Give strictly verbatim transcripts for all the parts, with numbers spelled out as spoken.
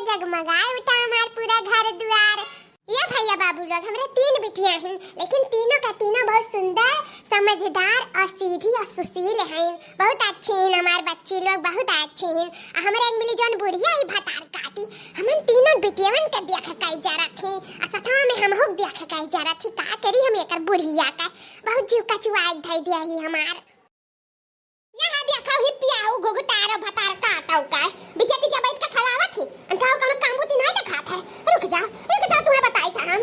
जगमगाए उठा हमार पूरा घर दुआर। ये भैया बाबू लोग, हमरे तीन बिटिया हैं, लेकिन तीनों का तीनों बहुत सुंदर, समझदार और सीधी और सुशील हैं। बहुत अच्छी हैं हमार बच्ची लोग, बहुत अच्छी हैं। आ हमरे एक मिली जौन बुढ़िया ही भतार काटी, हमन तीनों बिटियवन के देख के जरत ही, आ सथवा में हमहू के देख के जरत ही। का करी हम एकर बुढ़िया का, बहुत जीव कचुआई धई दिया ही हमार। यहाँ देखा ही पियाऊ घुघटारो भतार काटौ का, बिटिया टिटिया बैठ के खलावत ही, अनका और कोनो काम बुद्धि नहीं देखात है। रुक जा, रुक जा, तुम्हें बताई था हम।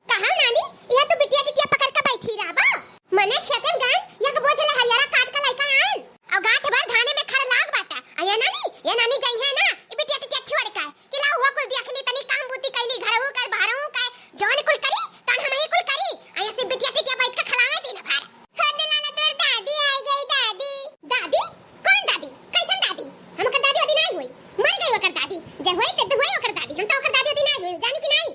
कहा नानी, यह तो बिटिया टिटिया पकड़ के बैठी रहबा। मने खेतन गन, यह के बोझ ले हरियारा काट के लइका आन। और गांठ भर धाने में खर लाग बाटा। आ ये नानी, ये नानी जाई है ना, ई बिटिया टिटिया छोड़ के। कि लाओ हुआ कुल देख ली, तनी काम बूती कैली, घरऊ के, बाहरऊ के, जौन कुल करी, तन हम ही कुल करी। आ ये से बिटिया टिटिया बैठ के खलावे दिन भर। हो दिलाला तोर दादी आई गई, दादी। दादी? कौन दादी? कैसन दादी? हम ओकर दादी वादी नहीं हुई। मर गई ओकर दादी। जे हुई ते हुई ओकर दादी। हम तो ओकर दादी वादी नहीं हुई। जानू कि नहीं?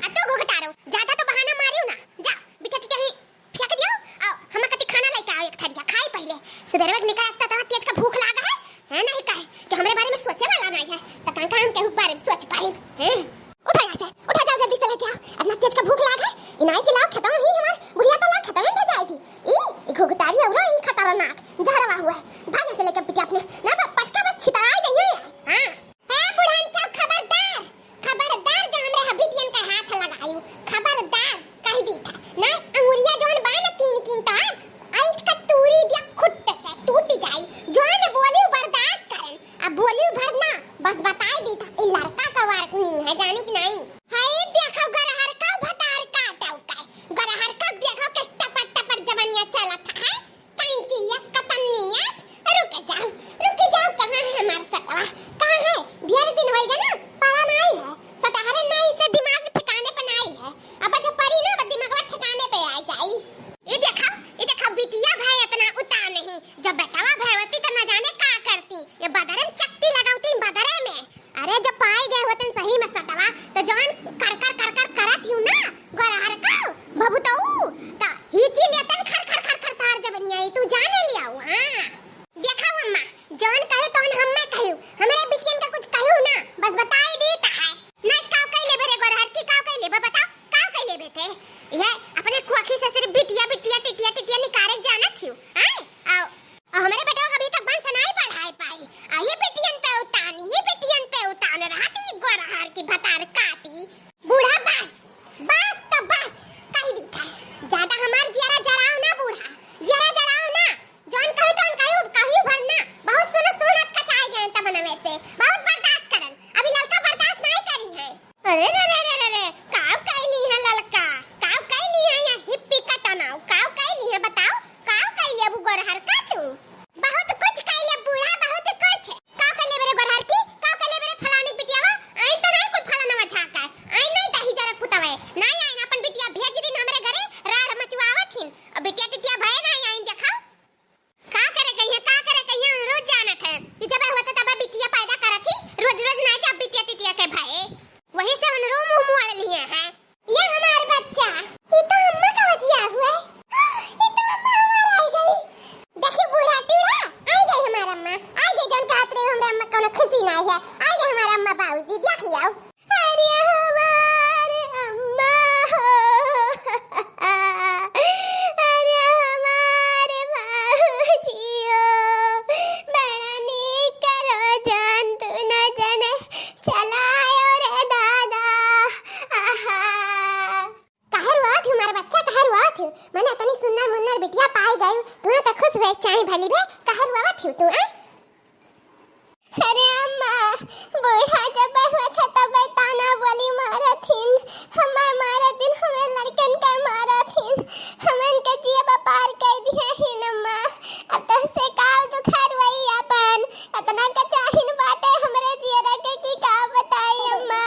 आ तो घुघटारो, ज्यादा तो बहाना मारियो ना। जा, बिटिया टिटिया ही फेंक दियो। आओ, हम कति खाना लेके आओ एक थरिया, खाई पहले। सुबह में निकल आता तो तेज का भूख लागा है, है नहीं कहे कि हमरे बारे में सोचे वाला नहीं है। तो कहाँ कहाँ हम केहू के बारे में सोच पाई, हैं? उठा यहाँ से, उठा, जाओ जल्दी से लेके आओ। इतना तेज का भूख लाग है, इनाई के लाओ खतम ही हमार बुढ़िया तो लाओ खतम ही हो जाएगी। ई, ई घुघटारी औरो ई खतरनाक जहरवा हुआ है। भाग से लेके बिटिया अपने, ना प-, पटका बस छितरा जाइए। हाँ। ए बुढ़न चौक खबरदार, खबरदार जो हमरे हबिटियन का हाथ लगायू, खबरदार कह दी था। ना अंगुरिया जौन बा ना तीन किन तार, ऐंठ का तूरी दिया खुट्ट से टूट जाई। जौन बोली बर्दाश्त करन, अब बोली भर ना, बस बताई दी था, ई लड़का का warning है, जानू कि नहीं? हाय देखो गरहर का भतार काटौ का, गरहर का देखो किस टपर टपर जबनिया चलत है, कैंची यस कतन्नी यस, रुक जाओ, रुक जाओ, कहाँ है हमार सटवा, कहाँ है? ढेर दिन होइगा ना, पड़ा नहीं है, सटहरे नहीं से दिमाग ठिकाने पे नहीं है, अब जब पड़ी ना, अब दिमागवा ठिकाने पे आ जाई। ये देखो, ये देखो बिटिया भाई इतना उतान नहीं, जब बेटवा भयवती तो न जाने का करती, ये बदरे में चकती लगावती बदरे में। अरे जब पाई गए होतन सही में सटवा, तो जौन कर कर कर कर करत हियो ना, गोरहर का, भभुतऊ, तो हिची लेतन खर खर खर खर तार जबनिया, तू जाने लियाऊ, हाँ। देखा अम्मा, जौन कहे तौन हम्मे कहियो, हमरे बिटियन का कुछ कहियो ना, बस बताई दी ता है। नहीं काव कई लेबे रे गोरहर की, काव कई लेबे बताओ, काव कई लेबे थे? यह अपने कुआखी से सिर्फ बिटिया, बिटिया, टिटिया, टिटिया निकारे जानत हियो, हैं? आओ। और हमरे बेटवा का अभी तक बंस नहीं पढ़ाई पाई। आ ये बिटियन पे उतान, ये बिटियन पे उतान रहती गोरहार की भतार काटी। बूढ़ा बस, बस तो बस, कही दी था। ज्यादा हमार जियरा जराओ ना बूढ़ा, जियरा जराओ ना। जौन कही तौन कही, कही भर ना। बहुत सुन सुनत कचाई गए तब मनवे से। बहुत बर्दाश्त करन। अभी लड़का बर्दाश्त नहीं करी है। अरे रे रे रे रे रे, काव कैली है ललका, काव कैली है या हिप्पी का तनाव, काव कैली है बताओ, काव कैली अब गोरहर का तू? बहुत कुछ कैले बूढ़ा, बहुत कुछ। काव कैले मेरे गोरहर की, काव कैले मेरे फलानी बिटियावा, आई तो नहीं कुल फलाना झाका, आई नहीं दही जरा पुतवे, नहीं आई अपन बिटिया भेज दिन हमरे घरे, राड़ मचवावत हिन, अब बिटिया टिटिया भय नहीं आई देखा। का करे कहिए, का करे कहिए, रोज जानत है कि जब होता तब बिटिया पैदा करत ही, रोज रोज ना जब बिटिया टिटिया के भये, वही से उनरो मुंह मोड़ लिए हैं। ये हमार बच्चा, ये तो अम्मा का बचिया हुआ है, ये तो अम्मा हमार आई गई। देखी बूढ़ा टीढ़ा, आई गई हमार अम्मा, आई गई जौन कहत रही हमरे अम्मा कोनो खुशी ना है, आई गई हमार अम्मा बाबूजी, देख लियाओ। अरे हमार अम्मा हो, अरे हमार बाबूजी हो, बड़ा नीक करो जान तू न जने चलायो रे दादा। आहा। काहे रोवत हो हमार बच्चा, काहे रोवत हो? मने इतनी सुन्नर मुन्नर बिटिया पाई गई, तुम्हें तो खुश हुए चाहे भली बे, काहे रोवत हो तू, हैं? अरे अम्मा, बूढ़ा जब हुआ था तब ताना बोली मारत हिन, हमें मारत हिन, हमें लड़कन का मारत हिन, हमन के जिया बपार कर दिया हिन अम्मा। अब तो से काव दुखार वही अपन, इतना कचाहिन बाटे हमरे जियरा के कि का बताई अम्मा।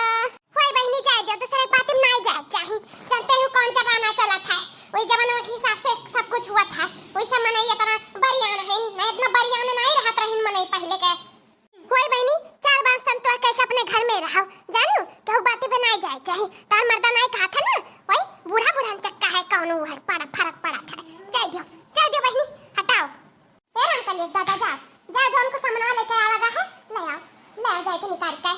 होय बहिनी, जाए दे, दूसरे पाती में नहीं जाए चाही। जानते हो कौन जमाना चलत है, वही जमाना के हिसाब से सब कुछ हुआ था, वही सब मनई इतना बरियान है, नहीं इतना बरियान नहीं रहत रहिन मनई पहले के। होय बहिनी, चार बार संतोष कह के अपने घर में रहो, जानू, कहू बाती पे नहीं जाए चाही। तार मर्दा नहीं कहा था ना, वही बूढ़ा बूढ़ा में चक्का है, कौन वो है, पड़ा, फर्क पड़ा था। जाए दियो, जाए दियो बहिनी, हटाओ। ए रामकली, दादा जा, जा, जौन को सामान लेके आवा गा है, ले आओ, ले आओ जाए के निकाल के।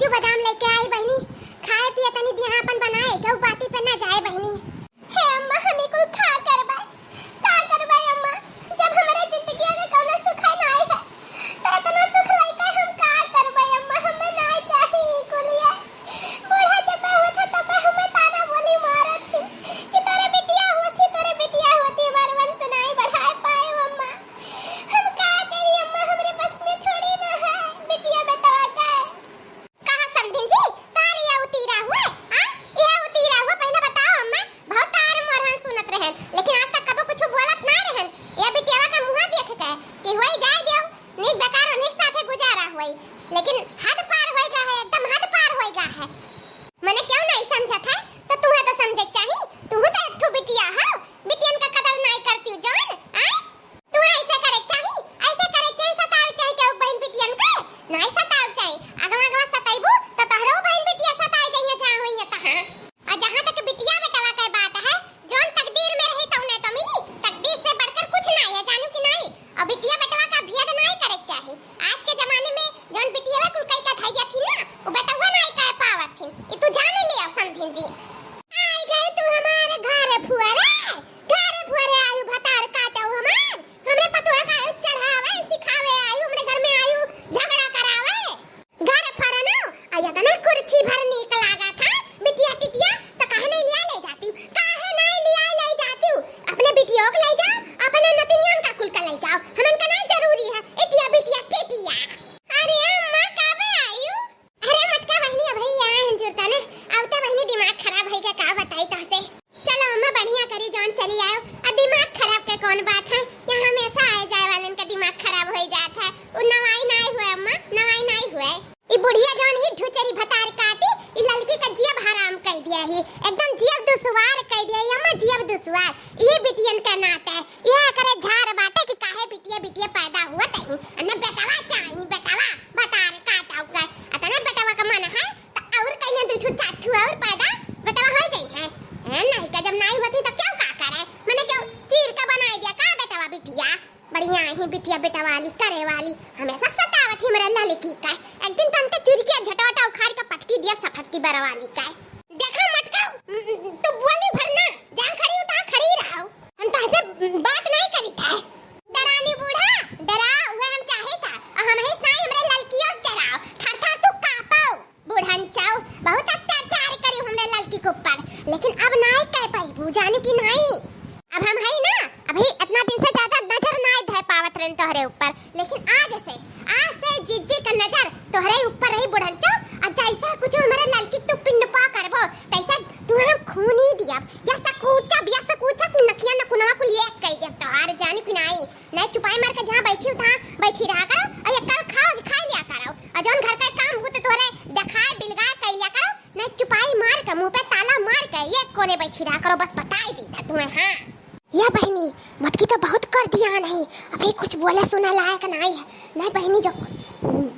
काजू बादाम लेके आई बहिनी, खाए पिए तनी दिहा आपन बनाए, केहू बाती पे ना जाए बहिनी। हे अम्मा, हम ई कुल का करबै? का करबै अम्मा? जब हमरे जिंदगिया में कौनो सुख है नाई है, तो इतना सुख लइके हम का करबै अम्मा? हमें नाई चाही ई कुलिया। बूढ़ा जब होत है तब हमें ताना बोली मारत थी कि तोरे बिटिया होती, तोरे बिटिया होती, हमार वंश नाई बढ़ाए पाए अम्मा। हम का करी अम्मा, हमरे बस में थोड़ी ना है बिटिया बेटवा का। कहा समधिन जी, तार यह उतीरा हुए, हाँ? यह उतीरा हुए, पहले बताओ अम्मा, बहुत तार मोरहन सुनत रहन, लेकिन आज तक कबो कुछ बोलत ना रहन। यह बिटियावा का मुँह देख के कि होई जाए दियो, नीक बेकार उन्हीं के साथे गुजारा होई, लेकिन हद पार होई गा है, एकदम हद पार होई गा है। मने क्यों नहीं समझत है? तो तुम्हें तो समझे के चाही, तुहू तो एक ठो बिटिया हो, बिटियन का कदर नहीं करती जौन, आय? तू ऐसे करे के चाही, ऐसे करे के चाही, सतावे के चाही केहू बहिन बिटियन के? नाई सतावे के चाही। अगवा अगवा सतैबू त तोहरो बहिन बिटिया सताए जइहे जहाँ होइहे तहाँ। और जहाँ तक बिटिया बेटवा के बात है, जौन तकदीर में रही तौने तो मिली, तकदीर से बढ़कर कुछ नाई है, जानू कि नाई? और बिटिया बेटवा का भेद नाई करे के चाही। आज के जमाने में जौन बिटिया कुल कई का धैया थी ना, वो बेटवा नाई कह पावत थी। ई तू जान लिया समधिन जी। आई गए तू हमारे घर फुअरे, घर फुअरे आयु भतार काटो हमार। हमरे पतोह का आयु चढ़ावे, सिखावे आयु, हमरे घर में आयु झगड़ा करावे। घर फरन आउ, आ इतना कुर्सी भर नीक लागा था, बिटिया टिटिया, तो काहे नहीं लिया ले जाती? काहे नहीं लिया ले जाती? अपने बिटियों को ले जाओ, अपने नतिनियन का कुल का ले जाओ, हमन का नहीं जरूरी है, इटिया बिटिया टिटिया। अरे अम्मा, काबे आयु? अरे मटका बहिनी, अबही यहाँ जुरता ने, अब तो बहिनी दिमाग खराब होई गा, का बताई तहसे। चलो अम्मा, बढ़िया करी जौन चली आयो। आ दिमाग खराब के कौन बात है, यहाँ हमेशा आए जाए वालन का दिमाग खराब होई जात है। उ नवाई नाई हुए अम्मा, नवाई नाई हुए। ई बुढ़िया जौन ही ढुचरी भतार काटी, ई ललकी का जियब हराम कई दिया ही, एकदम जियब दुश्वार कई दिया ही अम्मा, जियब दुश्वार। ये बिटियन का नाते, ये करे झार बाटे कि काहे बिटिया बिटिया पैदा हुआ तही, अन्ने बेटवा चाही, बेटवा भतार काटा हुआ। अतने बेटवा का मन है, त और कहिया दू ठो चार ठो और पैदा बेटवा हो जाई है। ए, नहीं का जब नाई होती त क्यों का करे? मने क्यों चीर के बनाई दिया का बेटवा बिटिया? बढ़िया ही बिटिया बेटवाली करे वाली, हमेशा सतावत ही मेरे ललकी का। एक दिन तन के चुरकिया झटोटा उखाड़ के पटकी दिया सफटकी बरवाली का। देखा मटका, तू बोली भर ना, जहाँ खड़ी हो तहाँ खड़ी रहो। हम तो ऐसे बात नहीं करी थे। डरानी बूढ़ा, डरा, उहे हम चाहे था। और हम ही नहीं, हमरे ललकियों से डराओ। थर थर तू कांपो। बूढ़न चाऊ, बहुत अत्याचार करी हमरे ललकी के ऊपर, लेकिन अब नाई कह पाई, जानू कि नाई। अब हम है ना, अभी इतना दिन से ज्यादा नजर नाई धर पावत रहन तोहरे ऊपर, लेकिन आज से, आज से जिज्जी का नजर तोहरे ऊपर रही बूढ़न चाऊ, और जैसा कुछ हमरे ललकी तू पिंड पा करबो, तैसा तू हम खूनी दियब, या सकुचब, या सकुचब नकिया नकुनवा कुल एक कह देब तोहार, जानू कि नाई। नहीं चुपाई मार के जहाँ बैठी हो, तहाँ बैठी रहा करो, और एक करो खाओ, खाई लिया करो, और जौन घर का काम हो तो तोहरे देखाए, बिलगाए, कई लिया करो, नहीं चुपाई मार के, मुंह पे ताला मार के, एक कोने बैठी रहा करो, बस बताई दी था तुम्हें, हाँ। या बहिनी, मटकी तो बहुत कर दिया नहीं, अभी कुछ बोले सुने लायक नहीं है। नहीं बहिनी, जो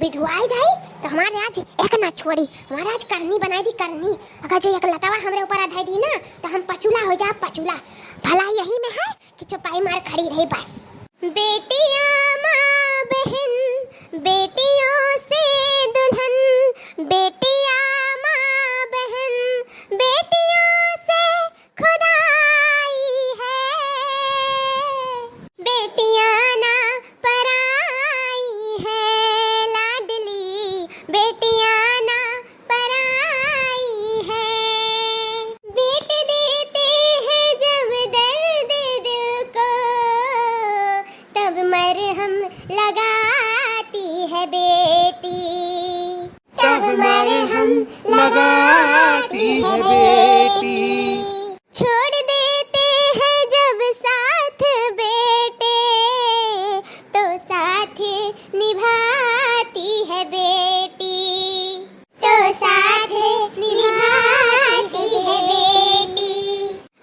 विधवाई जाई, तो हमारे आज एक ना छोड़ी, हमारे आज करनी बनाई दी, करनी। अगर जो एक लतवा हमरे ऊपर अधाई दी ना, तो हम पचूला हो जा, पचूला। भला यही में है कि चुपाई मार खड़ी रही बस। बेटियां माँ बहन, बेटियों से दुल्हन, बेटियां माँ बहन, बेटियों से खुदाई है। बेटियां ना पराई है लाडली, बेटियां ना पराई है। बेटे देते हैं जब दर्द दिल को, तब मरहम लगाती है बेटी। तब मरहम लगाती है बेटी। छोड़ देते हैं जब साथ बेटे, तो साथ निभाती है बेटी। तो साथ निभाती है बेटी।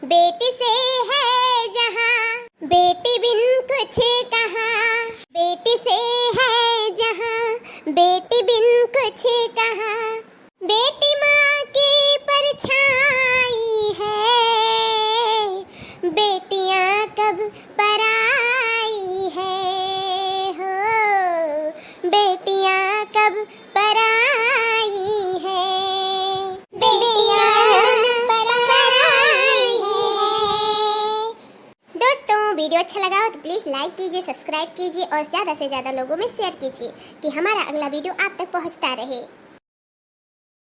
बेटी से है जहाँ, बेटी बिन कुछ कहाँ। बेटी से है जहाँ, बेटी बिन कुछ कहाँ। बेटी माँ की परछाई है, बेटियाँ कब पराई है हो, बेटियाँ कब पराई वीडियो अच्छा लगा हो तो प्लीज लाइक कीजिए, सब्सक्राइब कीजिए और ज़्यादा से ज़्यादा लोगों में शेयर कीजिए कि हमारा अगला वीडियो आप तक पहुंचता रहे।